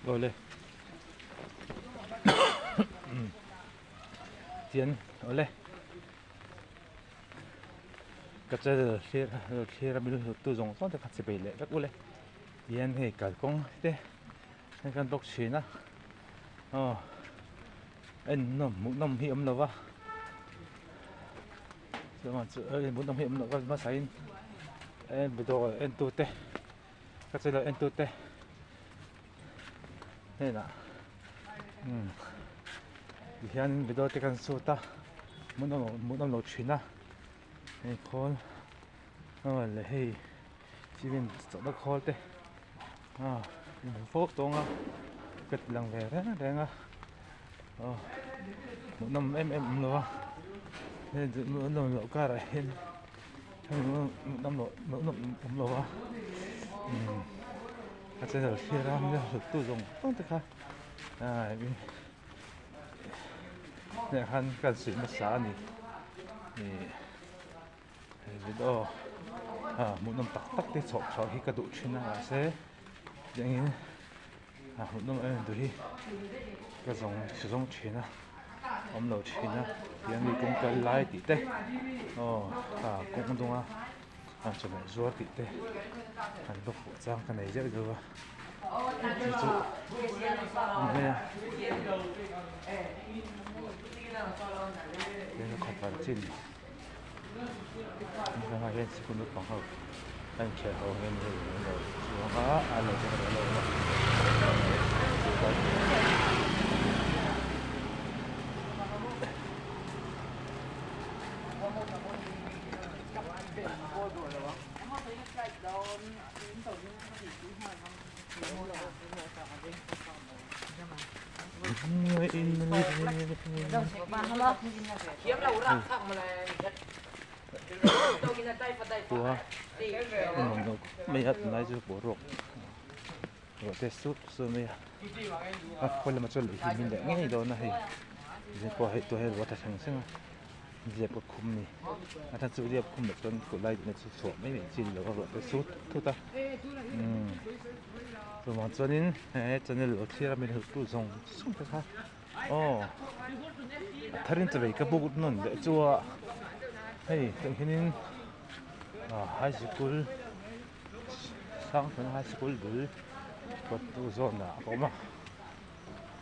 Awle tian awle ka channel thlir thlir a min hlut tu zawng zawng te kha chi bei leh vek ule tihian hei kalkawng te hei kan bawk thin a aw en nawm hmuh nawm hi awm lo va chuan chu hmuh nawm hi awm loh hmasa in en video en tu te ka channel en tu te hnenah umm tihian video te kan shoot a hmuh nawm lo thin a hei khawl aw leh hei cement chawlhna khawl te aw in fo tawng a ka ti lang ve reng reng a aw hmuh nawm em em awm lo a hei hmuh nawm loh karah hian hmuh nawm loh hmuh nawm awm lo a umm a channel thlir a hlut tu zawng zawng te kha hneh khan kan suih hmasa a ni ih he video ah hmuhnawm tak tak te chhawp chhuah hi ka duh thin a mahse engin a hmuhnawm em em tur hi ka zawng zawng thin a awm lo thin a tiang mi kawng kal lai tih te aw ah kawng dung a a chawhmeh zuar tih te an va fuh chang ka nei zeuh zeuh a chu chu a ni mai a tin khawp an chin hengah hian sikul naupang ho a inkhel ho hian hei an lo chuang a an lo chuang a lo awm a. Khua a nuam lo khawp mai a tunlai chu boruak ruah te sup sup mai a a khawi lamah chuan lei hi min leh ngei dawn a hei zing pawh hei tûnah hian ruah a tla thleng thleng a. Ziak ka khum ni a chhan chu ziak khum loh chuan kut lai dikna chu chhuah mai mai chi ni lo a ruah te sut thut a umm chuvang chuanin he channel lo thlir a min hlut tu zawng zawng te kha aw a tharin chawei ka buk nawn leh chu a hei tah hianin ah high sikul Sangthana high sikul bul kawt tu zawnah a awm a.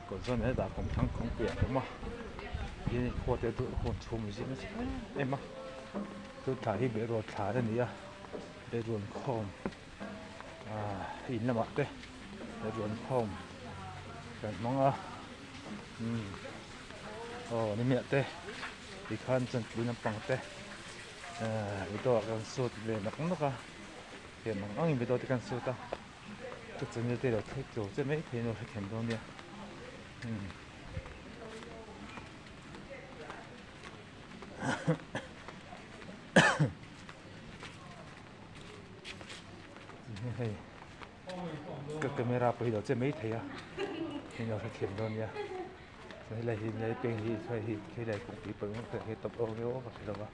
Kawt zawn hetah kawngthlang kawngpui a awm a tin khua te chu huan chhung zing nasa em em a chu thla hi beh rual thla a ni a beh rual khawm ahh in lamah te beh rual khawm kan hmang a umm aw nimiah te tikhan chuan tui lampang te ahh video ah kan shoot ve nawk nawk a tiang ang angin video te kan shoot a. Ka channel te lo thlek tlo che mai thei in lo hrethiam dawn nia umm hei ka camera pawh hi lo che mai thei a in lo hrethiam dawn nia helai hi nge peng hi hei hi helai kawngpui pawh hi tawp awk viau a ka hre lo va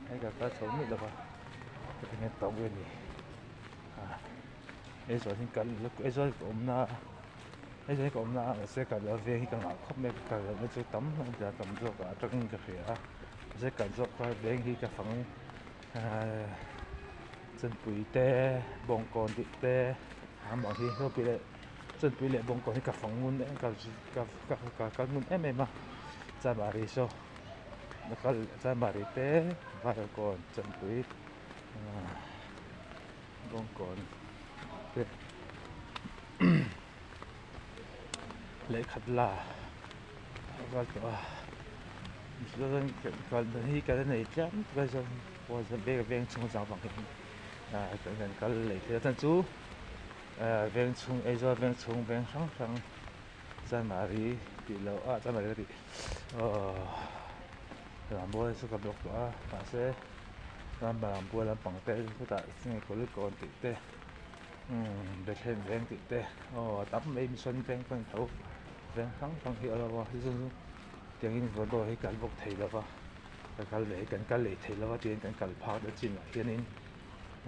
hei ka kal chho miah lo va heti hian tawp nge ni. Aizawl hi kal Aizawl ka awm na a Aizawl hi ka awm na a mahse kal loh veng hi ka ngah khawp mai a ka kal lohna chu tam a tia tam zawk ah atangin ka hria a mahse kal zawk kha veng hi ka fang ahh Chanpui te Bawngkawn tih te amah hi hlawpui leh Chanpui leh Bawngkawn hi ka fang ngun em ka ka ka kal ngun em em a Chanmari saw kal Chanmari te Varkawn Chanpui ahh. Bawngkawn te lehkhat la a kal tawh a chuan kal dan hi ka la nei tlem tlem a chuan veng chhung chang vang hian ah kan kal leh thei a chhan chu ah veng chhung Aizawl veng chhung veng hrang hrang Chanmari tih loh ah Chanmari ka tih aww Rambuai chu ka block tawh a mahse. Rambuai lampang te chutah nge kawl kawn tih te umm Bethlehem veng tih te aw a tam mai mission veng pawh a ni tho veng hrang hrang hi a lo a chu chu tiangin Vodou hi kal bawk thei lova ka kal leh kan kal leh thei lova tiin kan kal phak deuh chinah hianin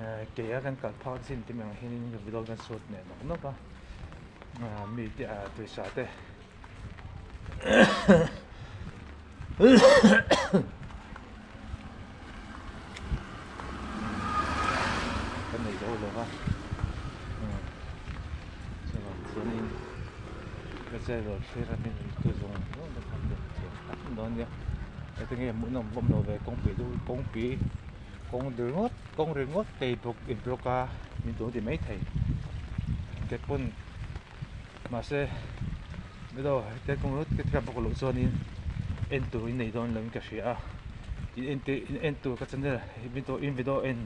eh ke a kan kal phak chin te meuh hianin Vodou kan sut leh nawk nawk a. Mi te pawisa te kan nei zo lo va chuvang chuanin ka channel thlir a min tu zawng zawng te khan min thiam tak dawn nia heti nge hmuhnawm pawh awm lo ve kawngpui chu kawngpui kawng ringawt kawng ringawt te bawk in block a min tun ti mai thei te pawn mahse midaw hetiang kawng ringawt te bawk loh chuanin en tur in nei dawn lo in ka hria a in en te in en tur ka channel video in video en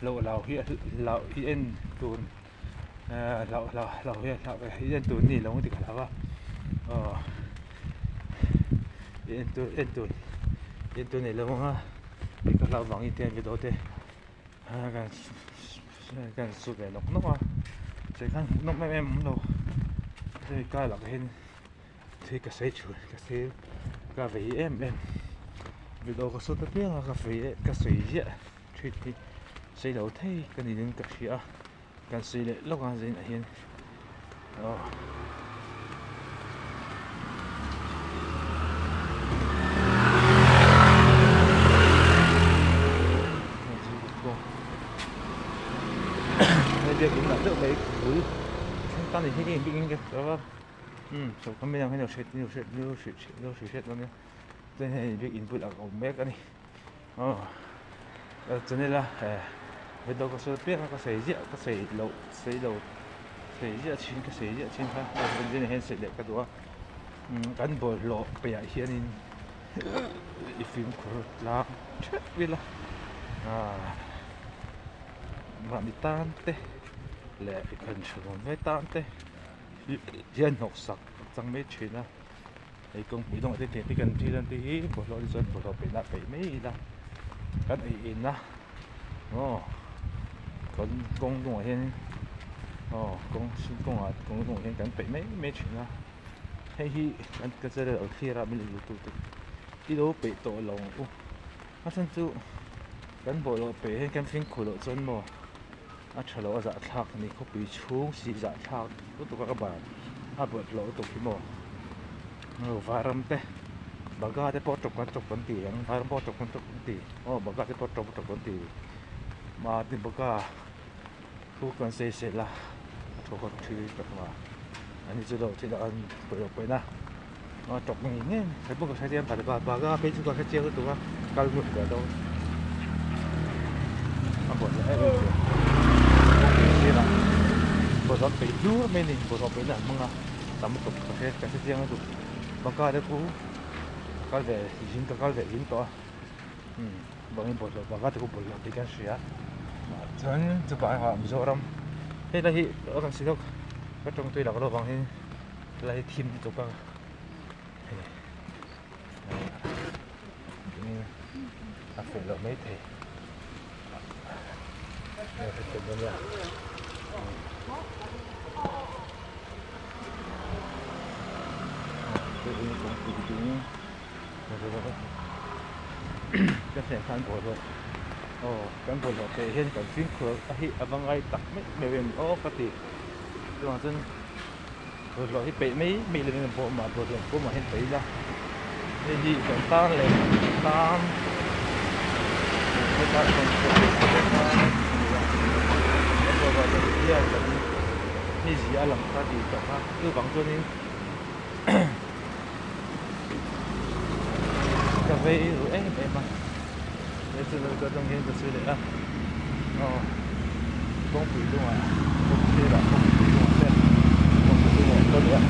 loh lau hi lau i en tur hlauh hlauh hlauh hi hlauh hi en tur ni lo ang tih ka hlau a aw en tur en tur en tur nei lo ang a tih ka hlau vangin tiang video te kan kan shoot ve nawk nawk a chei khan hmuh nawk em em awm lo hemi kar lakah hian thil ka sawi thin ka sawi ka vei em em video ka shoot apiang a ka vei ka sawi ziah thin hi sawi lo thei ka ni in ka hria a kan sawi leh lawk a zainah hian aw hei biakin lah deuh mai bul thleng tan hi hei biakin ka hria a umm sawrkar mai ang hian lo hriat lo hriat lo hriat lo nia chuan hei biakin bulah a awm mek a ni. Aw channel a video ka sawi piang a ka sawi ziah ka sawi loh sawi lo sawi ziah thin ka sawi ziah thin kha engtin hian sawi leh ka duh a kan bawlhhlawh piahah hianin i fimkhur tlang theuh ila ah mahni tan te leh i khan tha ve tan te hian hnawksak chang mai thin a. Hei kawngpui dawngah te tiang te kan ṭil ang te hi bawlhhlawh te chuan bawlhhlawh peihna a peih mai ila kan ei in a aw kan kawng dawngah hian aw kawng kawngah kawng dawngah hian kan peih mai mai thin a hei hi kan ka channel lo thlir a min lo tu te i lo peih tawh lo ang u a chhan chu kan bawlhhlawh peih hian kan fimkhur loh chuan maw a tha lo a zahthlak a ni khawpui chhung si zahthlak lutuk a ka ban a bawlhhlawh lutuk hi maw vairam te baga te pawh tawp kan tawp kan ti ang vairam pawh tawp kan tawp kan ti aw baga te pawh tawp tawp kan ti mahni baga thu kan sawi sel a a thaw kha thi tak a ani chu lo thil an pawih pawih na a tawp ngei ngei he pawh ka hre chiang baga phei chu ka hre chiang lutuk a kal ngut ve dawn a bawlhhlawh em em thin kawngpui sirah bawlhhlawh peih hlur mai a ni bawlhhlawh peihna an hmang a tam lutuk ka hre ka hre chiang lutuk bangka te khu ka kal ve zing ka kal ve zing tawh a umm bangin bawlhhlawh bangka te khu bawlhhlawh tih kan hria chuan chuvang erawh Mizoram hei lai hi kan si deuh ka tawngtui lak lovang hi helai hi thim lutuk a hei. A fuh loh mai thei ka hriat khan bawlhhlawh aw kan bawlhhlawh theih hian kan fimkhur a hi a va ngai tak meuh meuh em aw ka ti chuvang chuan Bawlhhlawh hi peih mai mai lovin a bawm ah bawlhhlawh bawm ah hian paih ila hei hi kan tan leh tan hetah hian kan mizia a lang kha tih tawh kha chuvang chuanin ka vei ru em em a he chu ka tawng hian ka sawi leh a aw kawngpui dungah kawng sirah kawngpui dungah te kawngpui dungah te leh a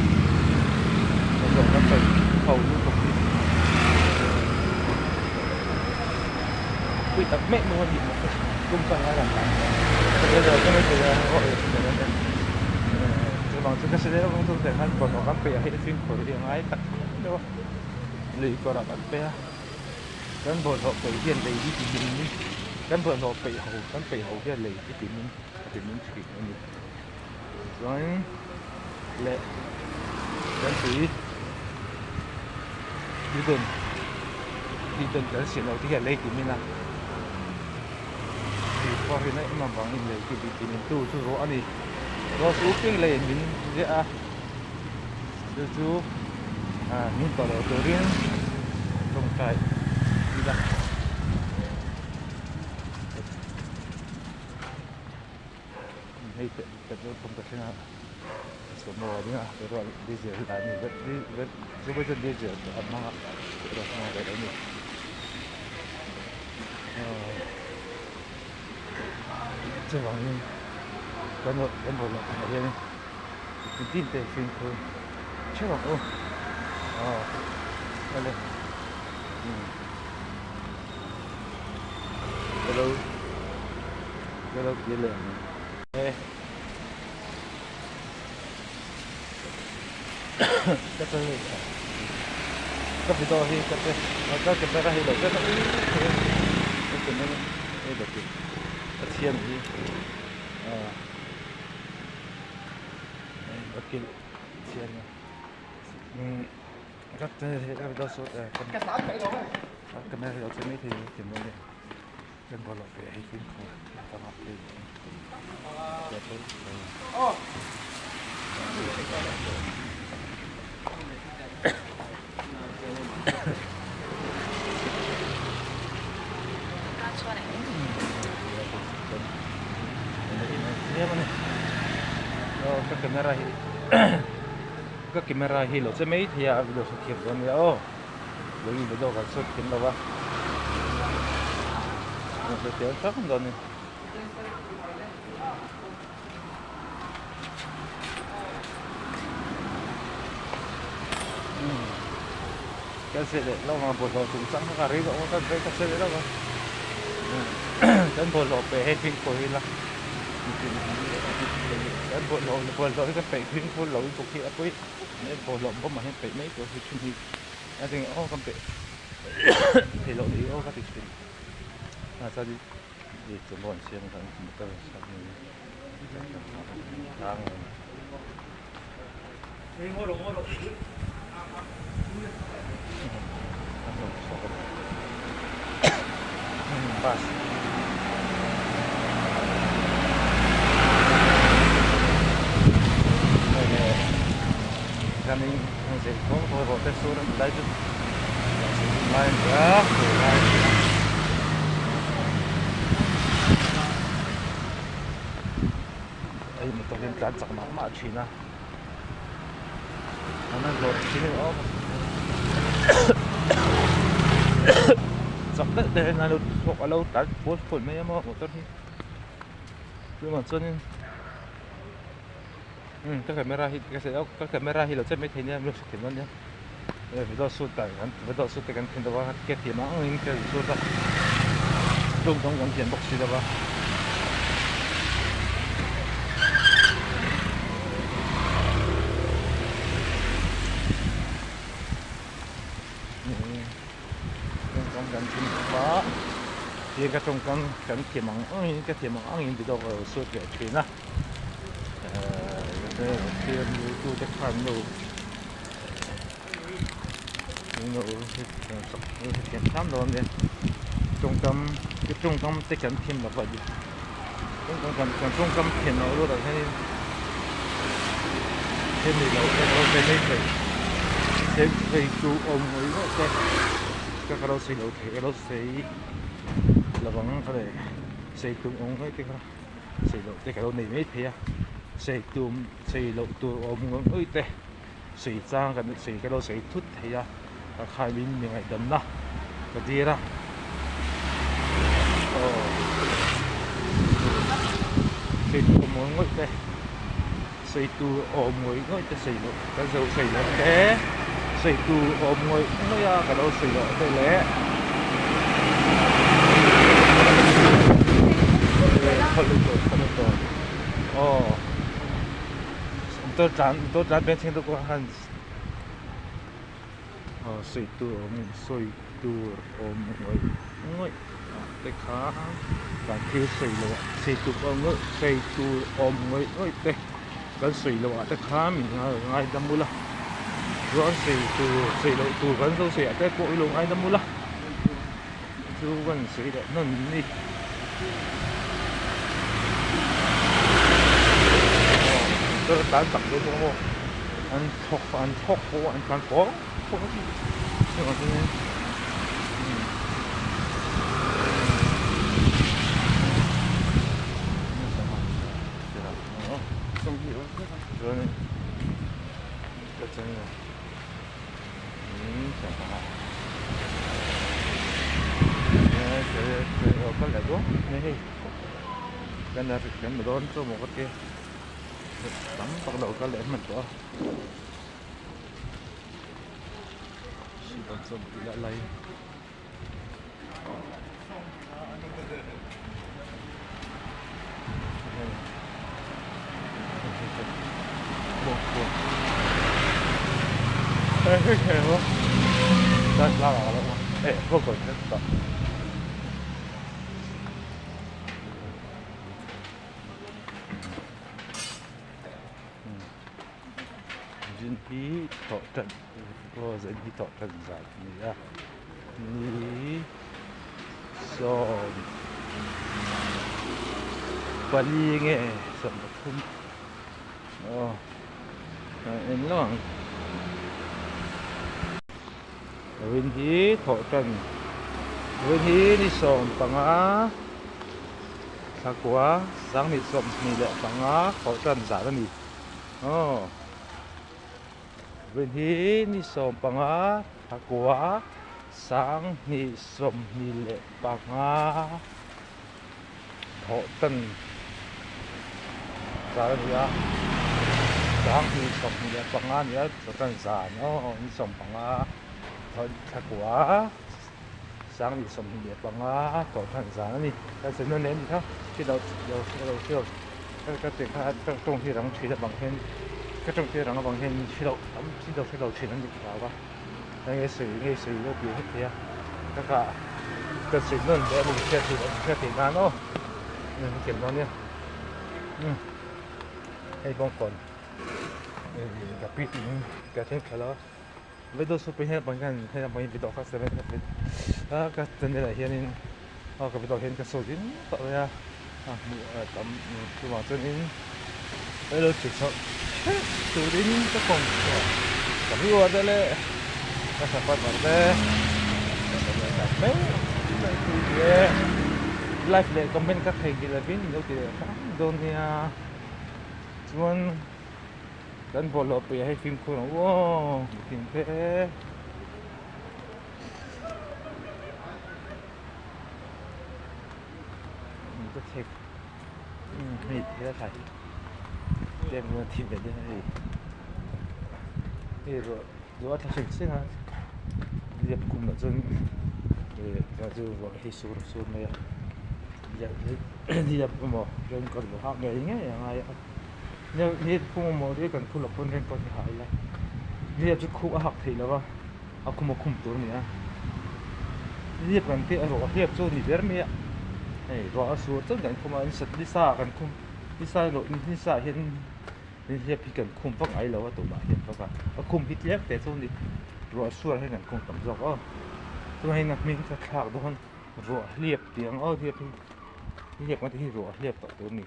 bawlhhlawh kan paih ho lutuk hi pui tak mek maw a nih maw kum chuan ngai lang tak chuvang chu ka hre deuh ang chu khan bawlhhlawh kan peih ah hian fimkhur hi a ngai tak deuh a lui kawrah kan peih a. Kan bawlhhlawh peih hian lei hi ti hmin in kan bawlhhlawh peih ho kan peih ho hian lei hi ti hmin a ti hmin thin a ni. Chuan leh kan tui tui dawn kan siam loh te hian lei ti hmin a tui pawh hi na em avangin lei hi ti hmin tu chu ruah a ni. Ruah chu uping leiin min ziah a. Chu chu min tawh loh turin tawngtai ila. Hei petrol pump ka thleng a sumo a ding a petrol diesel a ni sumo chuan diesel a hmang a petrol a hmang ve lo a ni. Chuvangin kan kan bawlhhlawh theih ah hianin mitin te fimkhur theuh ang u aw awle umm ka lo ka lo kir leh ang e ka ka video hi ka che ka camera hi lo che ka camera hei lo tih ka chhian hi ah a kilh chhian a umm ka video saw ka camera hi lo che maithei a ti mai a kan bawlhhlawh ve hei fimkhur dangah phei Ka camera hi ka camera hi lo che mai thei a video hrethiam dawn nia aw lo in video kan shoot thiam lo va hrethiam hrang dawn a ni. Kan se leh lo ang bawlhhlawh chung chang kha ka rei loh ka rei ka se leh lo ang kan bawlhhlawh peh hei fimkhur ila kan bawlhhlawh bawlhhlawh hi kan peih fimkhur lo lutuk hi a pawi bawlhhlawh bawm ah hian peih mai tur hi thin hi a tinge aw kan peih theih loh ni aw ka ti thin a chuan in ih chu maw an siam khan motor an siam Bus chuanin hei ruah te sur a ni lai chu lai a ni a lai a ni a. Hei motor hian tlan chak mah mah thin a an han zawrh thin a ni awm chak deuh deuh hian a lo thawk a lo tlan fual fual mai a maw motor hi chuvang chuanin umm ka camera hi ka camera hi lo che maithei nia min lo hre thei dawn nia video shoot ah kan video shoot te kan thiam deuh a ka thiam ang angin ka shoot a tluk dang kan thiam bawk si lo a. Kan thiam bawk a tia ka tawngkam kan thiam ang angin ka thiam ang angin video ka lo shoot leh thin a. Tute khan lo hrethiam hram lo ania tawngkam tawngkam te kan thiam lo a tawngkam kan tawngkam thiam loh luatah hianin thil ni lo te ka lo sawi mai thei thil sawi tur awm ngawih ngawih te ka lo sawi lo thei ka lo sawi lovang a leh sawi tur awm ngawih te kha. Sei loh te ka lo nei mai thei a, sei tum sei loh tur awm ngawih ngawih te sei chang kan sei ka lo sei thut thei a, ka khai min mi ngaihdamna ka dir a aw sei tur awm ngawih ngawih te sei tur awm ngawih ngawih te sei loh kan zo sei loh te sei tur awm ngawih ngawih a ka lo sei loh te leh. Motor tlan motor tlan veng thleng deuh khan aw sawi tur awm sawi tur awm ngawih ngawih te kha kan thil sawi loh ah sawi tur awm ngawih sawi tur awm ngawih ngawih te kan sawi loh ah te khan min ngaidam ula chuan sawi tur sawi loh tur kan lo sawi ah te pawh i lo ngaidam ula chu kan sawi leh hnawn ni. Aw motor tlan chak dawn bawk a maw. An thlawk an thlawk pawh an tlan pawng pawng a chungah chuanin chuanin tam tak lo kal leh hman tawh a sipai chuan tih lah lai Zin hi thawh tan aw zin hi thawh tan zan a ni a ni 14 nge 13 aw en lo ang vawin hi thawh tan vawin hi ni 15. Thlakua 2025 thawh tan zan a ni. Aw vawin hi ni 15 thlakua 2025 thawh tan zan a ni a. 2025 a ni a thawh tan zan aw ni 15 thlakua. 2025 tawh than zan a ni. Kan sawi nawn leh a nih kha. Hri lo lo lo hri lo ka ka tih kha ka tawng hi rang thin avang hian ka tawng hi rang avang hian hri loh tam hri lo hri lo thin a nih vang a enge sawi nge sawi lo tih hret thei a ka ka ka sawi nawn leh a ni hriat theih hriat theih nan aw hei kem dawn nia umm hei bawngkawn ka pi tiin ka thleng thla lo a. Video super hian pang hian hei ang pang hi video kha seven a ka channel ah hianin aw ka video hian ka sawi zing tawh mai a a hmuh a tam chuvang chuanin hello chhuk chhoh hrep turin ka kawng chhuah ka viewer te leh ka supporter te like leh comment ka theihnghilh lovin min lo ti leh hram dawn nia chuan. Kan bawlhhlawh puiah hei fimkhur ang u aw mihring te. Ka chhek hei thil a thlai tlem a thi ve dawn a hei hei ruah ruah a tla hrim hrim a riap kum lah chuan chu ruah hi sur sur mai a riap emaw raincoat emaw hak ngei ngei a ngai a. Ni phung emaw ri kan khul ah pawn raincoat hi ha ila riap chu khuh a hak theih lo va a khum a khum tur a ni a riap kan tih erawh riap chu a ni ber mai a hei ruah a sur chuan kan khum a ni sa kan khum ni sa erawh ni sa ah hian riap hi kan khum vak ngai lo a tumah hian vak a a khum hi tlem te chu a ni ruah a sur ah hian kan khum tam zawk aw chuan hei a hming kha thlak dawn ruah hliap tih ang aw riap hi riap ang tih hi ruah hliap tawh tur a ni.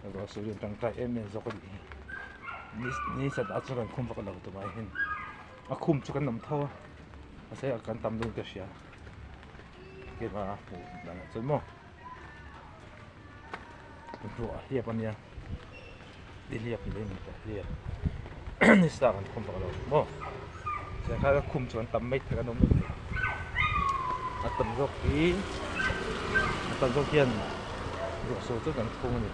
Ruah sur hian tangkai em em zawk a nih hi ni sat ah chuan kan khum vak lo tumah hian a khum chu kan awm tho a mahse kan tam dawn ka hria keimah a hmuh dan ah chuan maw ruah a hliap a nia i hliap ni mai a hliap ni sat ah kan khum vak lo maw tiang khan a khum chu an tam mai thei an awm lo thei a tam zawk hi a tam zawk hian. Ruah sawi chu kan phung a ni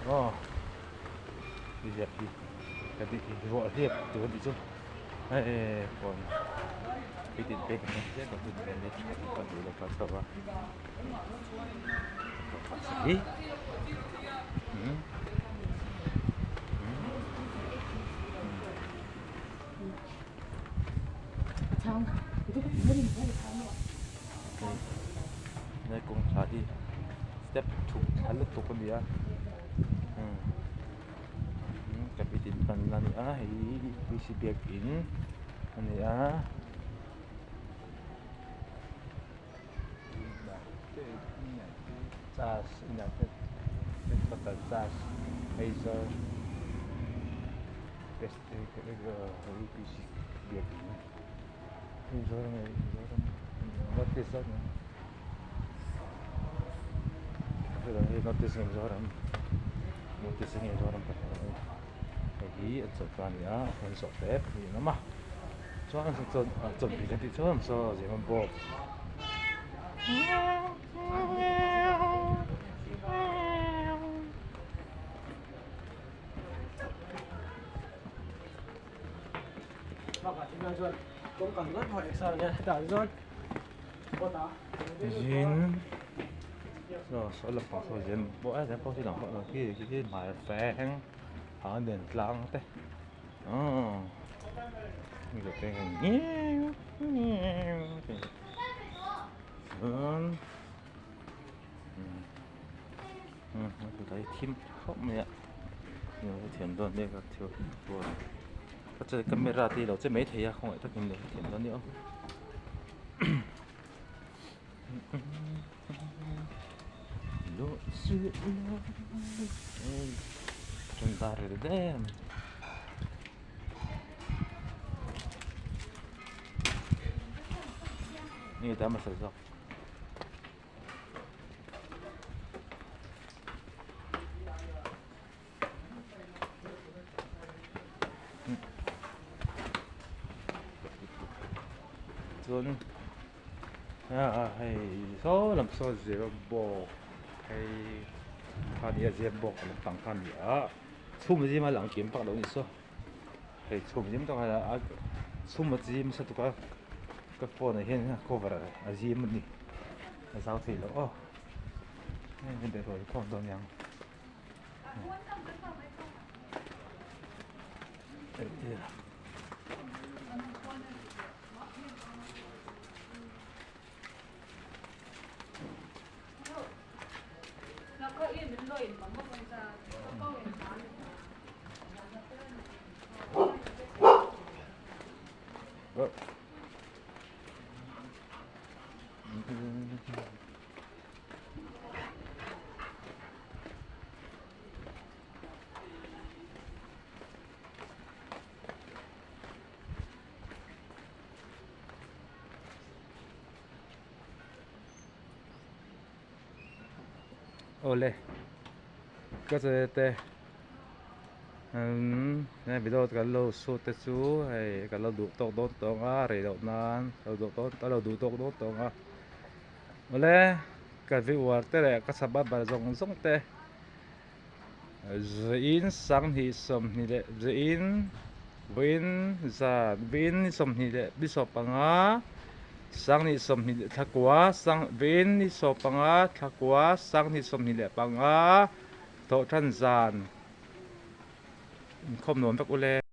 aw nihliap hi ka tih hi ruah hliap tur a nih chu hei kawn hi tin pek ang hian ka hun vel hi tha ka duh lo kha chauh a hi He kawngkhar hi step chhuk thla lutuk a ni a ka pi tin pan a ni a hei hi P C biakin a ni a. Church United Pentecostal Church Aizawl. UPC biakin Mizoram Mizoram North East a nia hei North East Mizoram North East Mizoram hei hi an chawlhka a ni a an zawh te pahnih an awm a chuan chawlhbik an tih chuan saw zem bawk. Zin saw saw lampang saw zem pawh a zem pawh khi lang pawh lo khi khi khi hmai feng a den tlang te aw chuan thim khawp mai a thiam dawn mek a thil ka che camera te hi lo che maithei a khawngaih takin lo hrethiam dawn nia aw. Chuan ah hei saw lam saw zir bawk hei kha nia zir bawk lampang kha a ni a chhum zim a lang kim vak lo a ni saw hei chhum zim tak a chhum a zim nasa tuk a ka phone ah hian a cover a zim a ni a zau thei lo aw hei bawlhhlawh khawm dawn aniang. Awle ka channel te umm he video kan lo shoot te chu hei kan lo duh tawk dawn tawng a rei loh nan lo duh tawk ka lo duh tawk dawn tawng a awle ka viewer te leh ka subscriber zawng zawng te Vawiin sanghnih sawmhnih leh vawiin vawiin zan vawiin ni sawmhnih leh ni sawmpanga sanghnih sawmhnih leh thlakua sang vawiin ni sawmpanga thlakua sanghnih sawmhnih leh panga thawhṭhan zan inkhawm nuam vek ule.